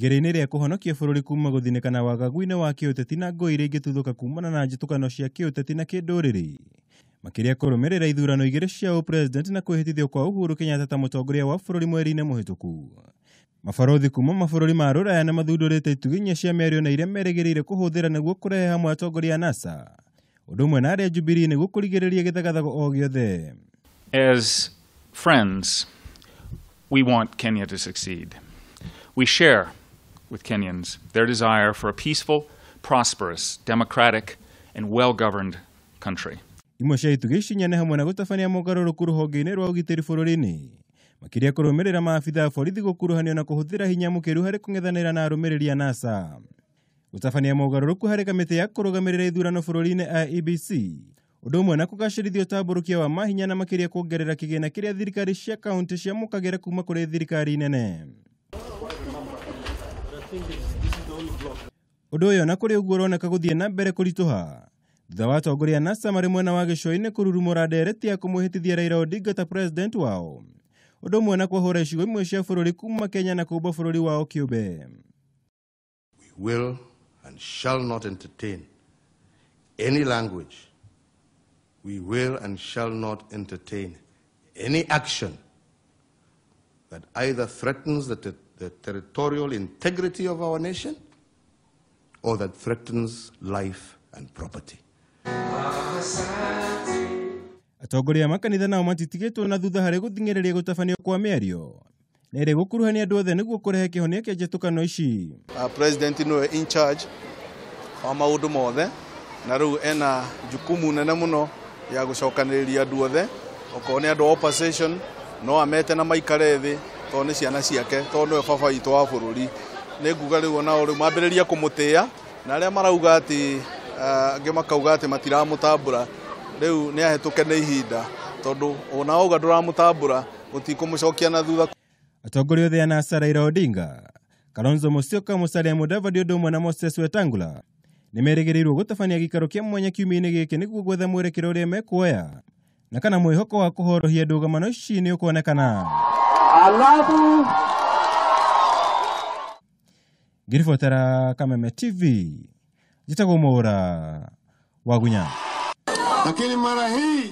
Igeria-inĩ rĩa kũhonokia bũrũri kuma gũthinĩka na wagagu-inĩ wa kĩũteti na ngũĩ iria ingĩtuthũka kumana na njĩtũkano cia kĩũteti na kĩndũrĩrĩ. Makĩria kũrũmĩrĩra ithurano igĩrĩ cia ũpresident na kwĩhĩtithio kwa Uhuru Kenyatta ta mũtongoria wa bũrũri mweri-inĩ mũhĩtũku. Mabarũthi kuma mabũrũri ma rũraya nĩ mathundũrĩte itugĩ inya cia mĩario na iria merĩgĩrĩire kũhũthĩra nĩguo kũrehe hamwe atongoria a NASA ũndũ ũmwe na arĩa Jubilee nĩguo kũrigĩrĩria gĩthagathago o gĩothe. As friends, we want Kenya to succeed. We share with Kenyans their desire for a peaceful, prosperous, democratic, and well-governed country. Imwe cia itugĩ ici inya nĩ hamwe na gũtabania mogarũrũku rũhonge-inĩ rwa ũgitĩri bũrũri-inĩ, makĩria kũrũmĩrĩra maabitha a borithi gũkuruhanio na kũhũthĩra hinya mũkĩru harĩ kũng'ethanĩra na arũmĩrĩri a NASA. Gũtabania mogarũrũku harĩ kamĩtĩ ya kũrũgamĩrĩra ithurano bũrũri-inĩ IEBC, ũndũ ũmwe na kũgacĩrithia ũtambũrũkia wa mahinya na makĩria kuongerera kĩgĩna kĩrĩa thirikari cia kaunti ciamũkagĩra kuma kũrĩ thirikari nene. Ũndũ ũyũ ona kũrĩ ũguo ũroneka gũthiĩ na mbere kũritũha thutha wa atongoria a NASA marĩ mwena wa gĩcũa-inĩ kũrurumũra ndereti ya kũmwĩhĩtithia Raila Odinga ta president wao, ũndũ ũmwe na kũhũra icigo imwe cia bũrũri kuma Kenya na kũmba bũrũri wao kĩũmbe. We will and shall not entertain any language. We will and shall not entertain any action that either threatens the territorial integrity of our nation or that threatens life and property. Atongoria a makanitha nao matitigĩtwo na thutha harĩ gũthing'ĩrĩria gũtabanio kwa mĩario na ĩrĩ gũkuruhania andũ othe nĩguo kũrehe kĩhonia kĩa njĩtũkano ici. President nĩwe in charge wa maũndũ mothe na rĩu ena jukumu nene mũno ya gũcokanĩrĩria andũ othe, okorwo nĩ andũ a opposition no amete na maikare thĩ tondũ nĩ ciana ciake, tondũ nĩwe baba witũ wa bũrũri. Nĩ nguga rĩu onao rĩu mambĩrĩria kũmũtĩĩa, na arĩa marauga atĩ angĩ makauga atĩ matiramũtambũra, rĩu nĩ ahĩtũke nĩ ihinda tondũ ona wauga ndũramũtambũra gũtikũmũcokia na thutha. Atongoria othe a NASA Raila Odinga, Kalonzo Musyoka, Musalia Mudavadi ũndũ ũmwe na Moses Wetangula nĩ merĩgĩrĩirwo gũtabania gĩikaro kĩa mwanya kiumia-inĩ gĩkĩ nĩguo gwetha mwerekera ũrĩa mekuoya na kana mwĩhoko wa kũhorohia ndũgamano ici nĩ ũkuonekana. Alafu Ngĩribotera Kameme TV, njĩtagwo Mwaũra wa Gunya. Lakini mara hii